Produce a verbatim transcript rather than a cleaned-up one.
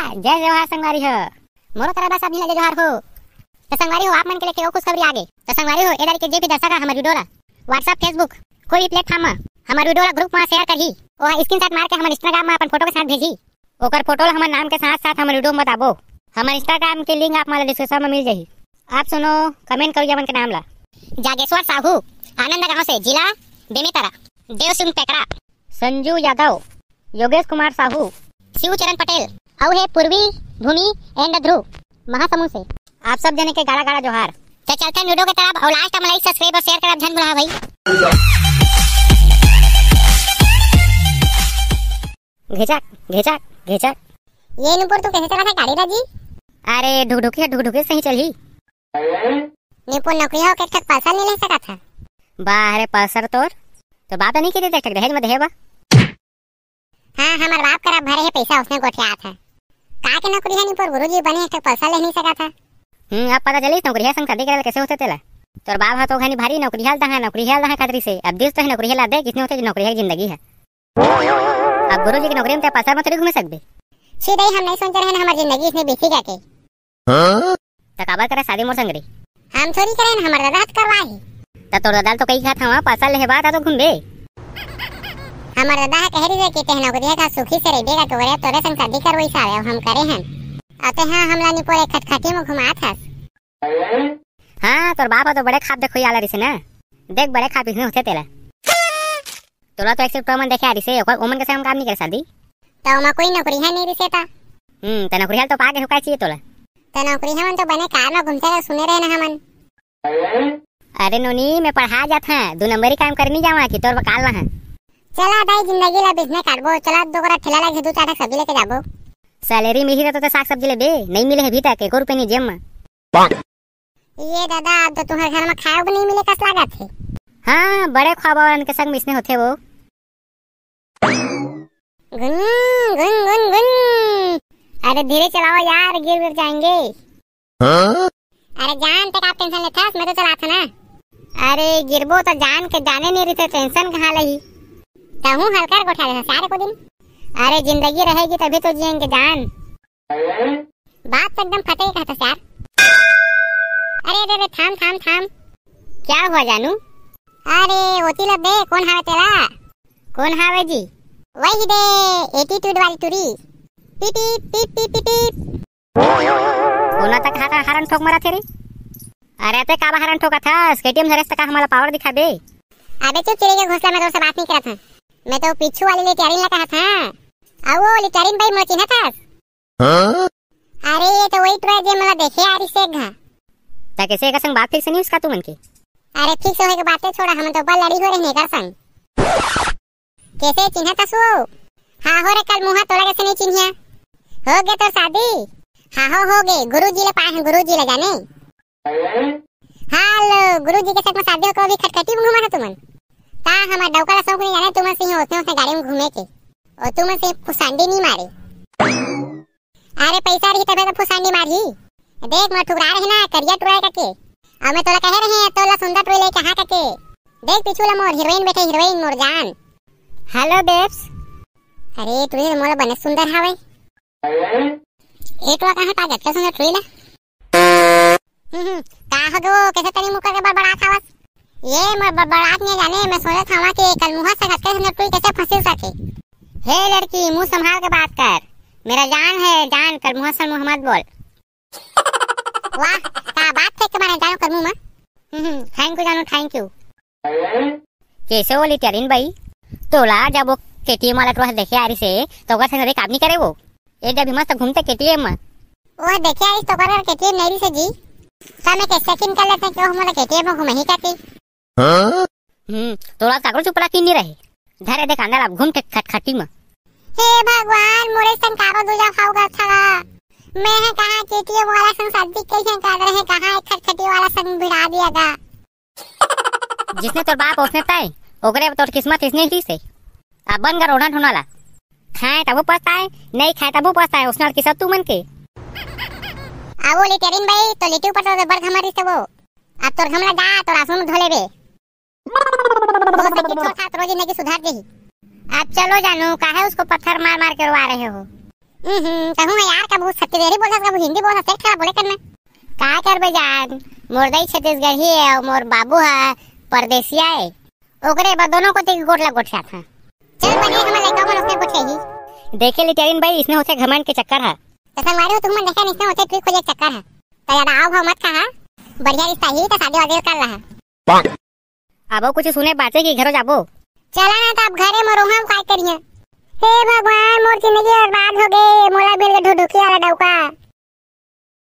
जय जोहार संगवारी हो, मोरो तरफ से सभी ला जय जोहार हो। तो संगवारी हो, आप मन के लेके ओ खुशखबरी आगे। तो संगवारी हो, ए दारी के जे भी दर्शक ह हमर video ला WhatsApp, Facebook, कोई भी platform म हमर video ला group म share करही, ओहा screenshot मार के हमर Instagram म अपन photo के साथ भेजही। ओकर photo ला हमर नाम के साथ साथ हमर video म बताबो। हमर Instagram के link आप मन ला description म मिल जाही। आप सुनो, comment करो ये मन के नाम ला। जागेश्वर साहू, आनंद गांव से, जिला बेमेतरा, देव सिंह टेकरा, संजू यादव, योगेश कुमार साहू, शिवचरण पटेल, अउ हे पूर्वी भूमि and ध्रुव महासमुंद से। आप सब जने के गाड़ा गाड़ा जोहार। तो चलते video के तरफ अउ last म like, subscribe अउ share करब झन भुला भाई। घेचक, घेचक, घेचक। ये नुपुर तू कैसे चलाथे गाड़ी ला जी? अरे ढुकढुकी हे, ढुकढुकी सही चलही। नुपुर नौकरी हो के एक ठक Pulsar नहीं ले सकत ह? बाह रे Pulsar तोर, तो बाप नहीं के दे एक ठक दहेज म देहे बा। हाँ, हमर बाप करा भरे हे पैसा, उसने गोठियात हे। का के नौकरी हे नुपुर, गुरुजी बने एक ठक Pulsar ले नहीं सकत ह? हम्म, अब पता चलिस नौकरी हे संग शादी करे ले कैसे होथे तेला। तोर बाप ह तो घनी भारी नौकरी हल दहा, नौकरी हल दहा खतरी से। अब दिस तो हे नौकरी हल दे, कितने होथे नौकरी हल जिंदगी हे। अब गुरुजी के नौकरी म ते Pulsar म थोड़ी घूमे सकबे। छी दई, हम नहीं सोचे रहेन हमर जिंदगी इसने बीती का के। त काबर करे शादी मोर संग रे? हम थोड़ी करेन, हमर दादा ह त करवाही। त तोर दादा ल तो कही खात हवा Pulsar लेहे बा त तो घूमबे। हमर दादा ह कहे रहिसे कि तेह नौकरी का सुखी से रहिबे का के, तोरे संग शादी करवई सावे, अब हम करे हन। अते हाँ, हमला निपोरे खटखटी म घुमात हस। हाँ, तोर बाप ह तो बड़े खाप देखो आला रहिसे ना। देख, बड़े खाप इसने होथे तेला। तोला तो एक से टो मन देखे आ रहिसे, ओकर ओमन के संग काम नहीं करे शादी। त ओमा कोई नौकरी है नहीं रहिसे ता। हम्म, त नौकरी हल तो पा के हुकाई चाहिए तोला। त नौकरी हमन तो बने कार म घूमते रहे, सुने रहे ना हमन। अरे नोनी, मैं पढ़ा जात हाँ, दू नंबरी काम करे नहीं जावा कि तोर बकाल ला हाँ। चला दाई, जिंदगी ला बिसने काटबो, चला दो करा ठेला लगे दू चार ठक सब्जी लेके जाबो। Salary मिलही त तो साग सब्जी लेबे, नहीं मिले हे अभी तक, एको रुपया नहीं जेब म। ये दादा, अब तो तुम्हर घर म खाए बर नहीं मिले कस लागत हे। हाँ, बड़े ख्वाब वालन के संग मिसने होथे वो। गुन, गुन, गुन, गुन। अरे धीरे चलाओ यार, गिर गिर जाएंगे। हाँ? अरे जान ते का tension लेथस, मैं तो चलात हूँ ना। अरे गिरबो तो जान के जाने नहीं रहिथे, tension कहाँ लही। तहूँ हल्का गोठा लेथस यार एको दिन। अरे जिंदगी रहेगी तभी तो जिएंगे जान। बात तो एकदम फटे ही कहता यार। अरे, अरे, अरे, थाम, थाम, थाम। क्या हुआ जानू? अरे, ओती ला दे, कौन हावे तेला? कौन हावे जी? वही दे, attitude वाली टुरी। पी, पी, पी, पी, पी, पी। कोना तक हाथ हरन ठोक मरा थे रे? अरे, ते काबा हरन ठोका था? KTM धरे से का हमारा power दिखा दे। अबे चुप, चिरे के घोसला में तोर से बात नहीं करत हूँ। मैं तो पीछू वाली लेटियारिन ला कहा था। आ वो लेटियारिन बाई मोर चिन्हा था। हाँ? अरे, ये तो वही टुरा जे मोला देखे आ रहिसे एक घा। त कैसे एकर संग बात फिक्स नहीं उसका तुमन के? अरे, फिक्स होए के बातें छोड़ा, हमन तो ऊपर लड़ी हो रहे एकर संग। कैसे चिन्हा तसु? हाँ हो रे, कल मुहा तोला कैसे नहीं चिन्हिया? हो गे तोर शादी? हाँ हो, हो गे, गुरुजी ले पाए हैं, गुरुजी ले जाने। हेलो, गुरुजी के साथ में शादी होकर भी खटखटी में घूमा था तुमन? का हमार डौका ला शौक नहीं जाने तुमन से ही ओतने ओतने गाड़ी में घूमे के। और तुमन से फुसांडी नहीं मारे। अरे पैसा रही तबे तो फुसांडी मारही। देख मैं ठुकरा रहे ना करिया टुरा का के। अब मैं तोला कहे रहे तोला सुंदर टुरा लेके हाँ का के। देख पीछू ला मोर हीरोइन बैठे हीरोइन मोर जान। Hello babes. अरे टुरी मोला बने सुंदर हावे। ए टुरा कहाँ पागत के सुंदर टुरी ला। हम्म, का हो गो? कैसे तनी मुकर के बड़बड़ात हवस? ये मैं बड़बड़ात नहीं जाने, मैं सोचत हवा कि कल मुहा से घटके से टुई कैसे फंसिल सके। हे लड़की, मुंह संभाल के बात कर। मेरा जान है, जान, कल मुहा से मुंह मत बोल। वाह, का बात फेंक के मारे जानो कर मुंह में। हम्म, thank you जानू, thank you। कैसे बोली त्यारिन बाई? तोला जब वो KTM वाला टुरा देखे आ रहिसे, तो ओकर संग काम नहीं करे वो। ए जब भी मस्त घूमते KTM में। वो देखे आ रहिस तो ओकर KTM नहीं रहिसे जी। त मैं कैसे किन कर लेते कि वो हमारा KTM में घूमे ही करती। हाँ? हम्म, तोला काकरो चुपला की नहीं रहे। धरे देख अंदर आप घूम के खटखटी में। हे भगवान, मोरे संग कारो दूजा खाओगा था। मैं है कहाँ KTM वाला संग शादी कैसे कर रहे हैं, कहाँ एक खटखटी वाला संग भिड़ा दिया गा। जिसने तोर बाप ओसने तय, ओकरे तोर किस्मत इसने ही से। अब बन गा रोना ढोना ला। खाए तबो पछताए, नहीं खाए तबो पछताए, ओसने किस्मत तू मन के। आवो लेटेरिन भाई, तो लेटे ऊपर तो बड़ घमर से वो। अब तोर घमला जा, तोर आंसू में धो लेबे। बहुत से किछो था, तोर जिंदगी सुधार देही। अब चलो जानू, काहे उसको पत्थर मार मार के रोवा रहे हो? हम्म, कहूँ है यार, कब तू छत्तीसगढ़ी बोलथस का हिंदी बोलथस, एक ठन बोले करना। का करबे जान, मोर दाई छत्तीसगढ़ी हे अउ मोर बाबू ह परदेसिया हे, ओकरे बर दोनों कोती के गोठ ला गोठियाथन। चल बने, हमर लइका मन ओसने गोठियाही। देखे लिटेरिन बाई, इसने होथे घमंड के चक्कर ह। त संगवारी हो, तुमन देखे इसने होथे ट्रिक खोजे के चक्कर ह। त जादा आव भाव मत खा हा, बढ़िया रिश्ता ही त शादी वादी कर ला हा। अबो कुछ सुने बाचे कि घरो जाबो? चला ना, त अब घरे म रोहन काय करिए। हे भगवान, मोर जिंदगी बर्बाद हो गे, मोला मिल गे ढुढुकी वाला डौका।